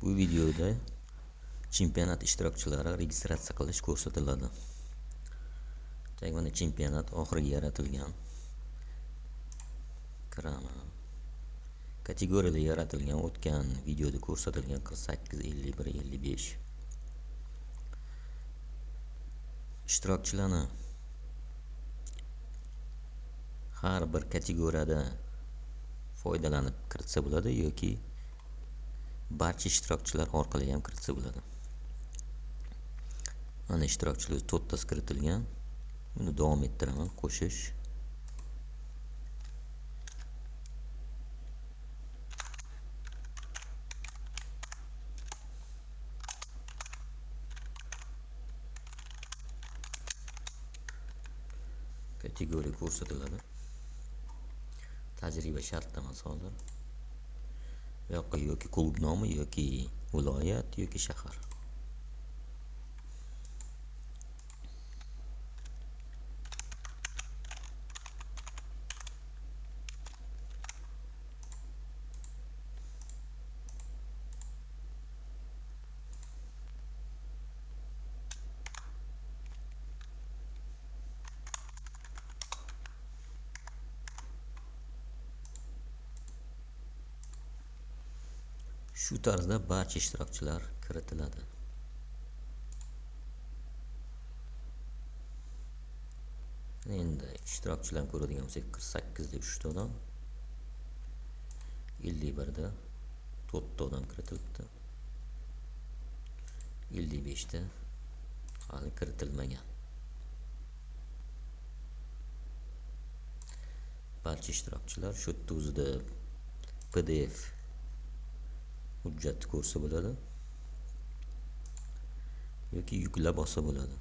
Bu videoda chempionat ishtirokchilari registratsiya qilish ko'rsatiladi. Tak, mana chempionat oxirgi yaratilgan. Kiraman. Kategoriyada yaratilgan o'tgan videoda ko'rsatilgan 48, 51, 55. Ishtirokchilarni har bir kategoriyada foydalanib kiritsa bo'ladi yoki barcha ishtirokchilar orqali ham kiritsa bo'ladi. Mana ishtirokchilar to'rttasi kiritilgan. Buni davom ettiraman, qo'shish. Kategoriya ko'rsatiladi. Tajriba shart emas hozir. Bu yoqqa yoki klub nomi yoki viloyat yoki shahar. Shu tarzda barcha ishtirokchilar kiritiladi. Endi ishtirokchilarni ko'radigan bo'lsak, 48 da 3 ta odam, 51 da 4 ta odam kiritilibdi. 55 ta hali kiritilmagan. Barcha ishtirokchilar shu yerda o'zida PDF hujjatni ko'rsa bo'ladi yoki yuklab olsa bo'ladi.